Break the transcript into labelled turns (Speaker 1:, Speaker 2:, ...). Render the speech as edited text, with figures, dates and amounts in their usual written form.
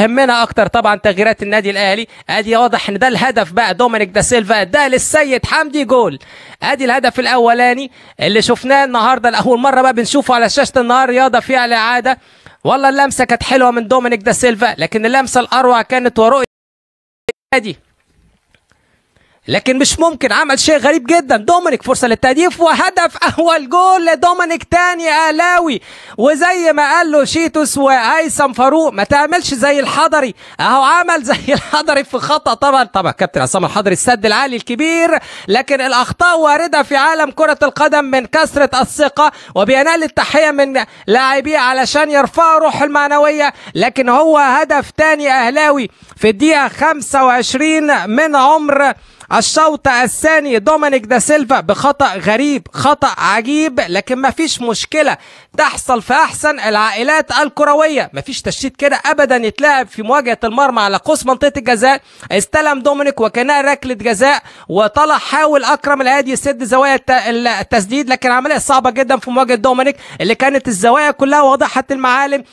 Speaker 1: يهمنا اكتر طبعا تغييرات النادي الاهلي. ادي واضح ان ده الهدف بقى، دومينيك دا سيلفا ده للسيد حمدي جول. ادي الهدف الاولاني اللي شفناه النهارده لاول مرة بقى بنشوفه على شاشة النهار رياضة فيها الاعادة. والله اللمسة كانت حلوة من دومينيك دا سيلفا، لكن اللمسة الاروع كانت ورؤية ادي، لكن مش ممكن، عمل شيء غريب جدا دومينيك. فرصة للتهديف وهدف، اول جول لدومينيك تاني اهلاوي. وزي ما قال له شيتوس وهيثم فاروق ما تعملش زي الحضري، اهو عمل زي الحضري في خطأ. طبعا كابتن عصام الحضري السد العالي الكبير، لكن الاخطاء وارده في عالم كره القدم من كثرة الثقة، وبينال التحية من لاعبيه علشان يرفعوا روحه المعنوية. لكن هو هدف تاني اهلاوي في الدقيقة 25 من عمر الشوط الثاني. دومينيك دا سيلفا بخطأ غريب، خطأ عجيب، لكن مفيش مشكلة، تحصل في أحسن العائلات الكروية. مفيش تشتيت كده أبدا يتلعب في مواجهة المرمى على قوس منطقة الجزاء. استلم دومينيك وكانها ركلة جزاء، وطلع حاول أكرم الهادي يسد زوايا التسديد، لكن عملية صعبة جدا في مواجهة دومينيك اللي كانت الزوايا كلها واضحة المعالم.